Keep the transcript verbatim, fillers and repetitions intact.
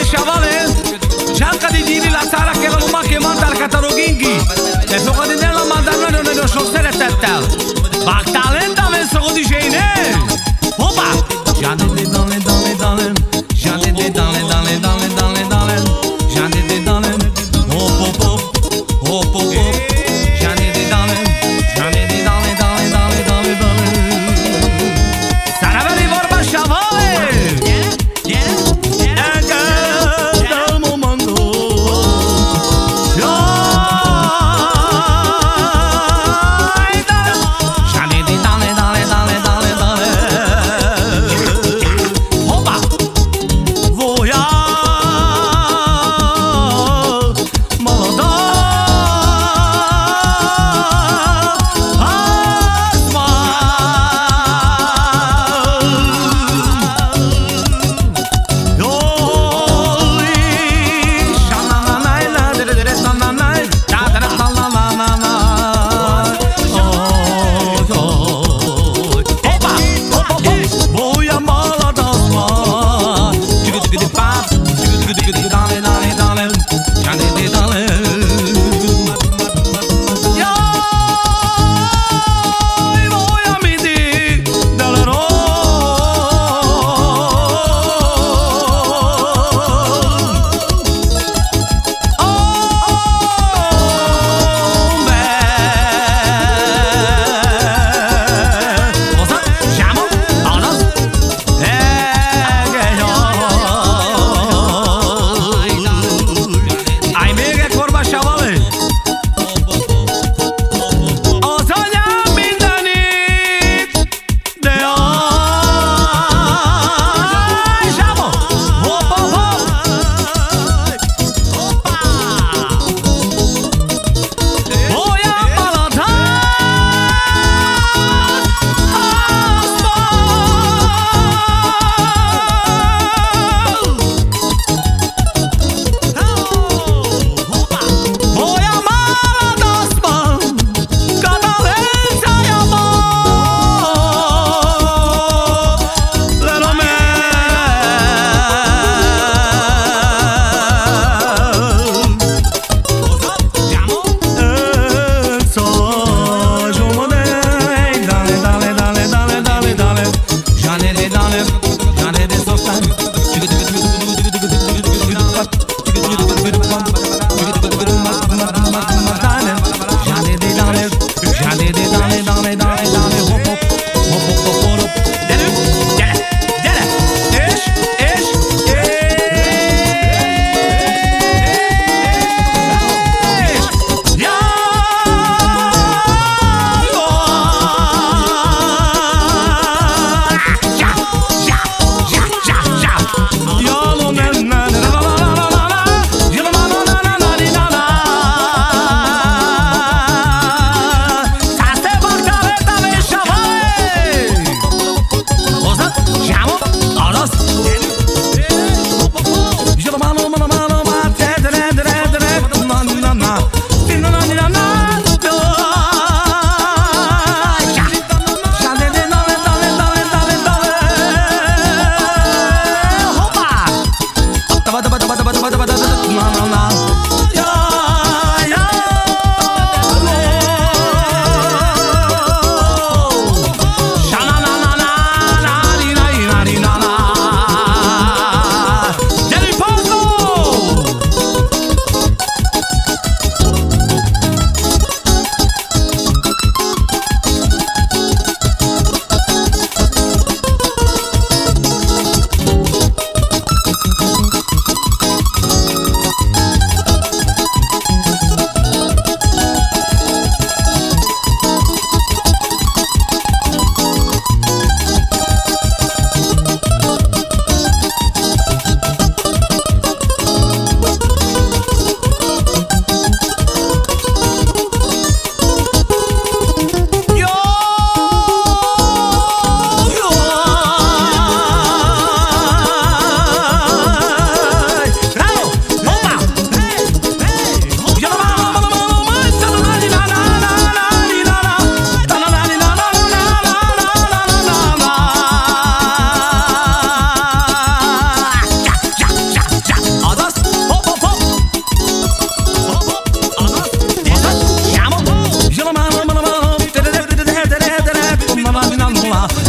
Sciavale, cerca de diri la Sara che la luma che manda al cataroghinchi. E so che la manda no, no, no, so sere tetel. Bactalenta, me so dice, ne? Opa! Jande de dale, dale, dale. Jande de dale, dale, dale, dale, dale. Jande de dale. Hop, hop, hop. Hop, hop, hop. Jande de dale. Jande de dale, dale, dale, dale, dale. Sarà per i vorba sciavale. ว่า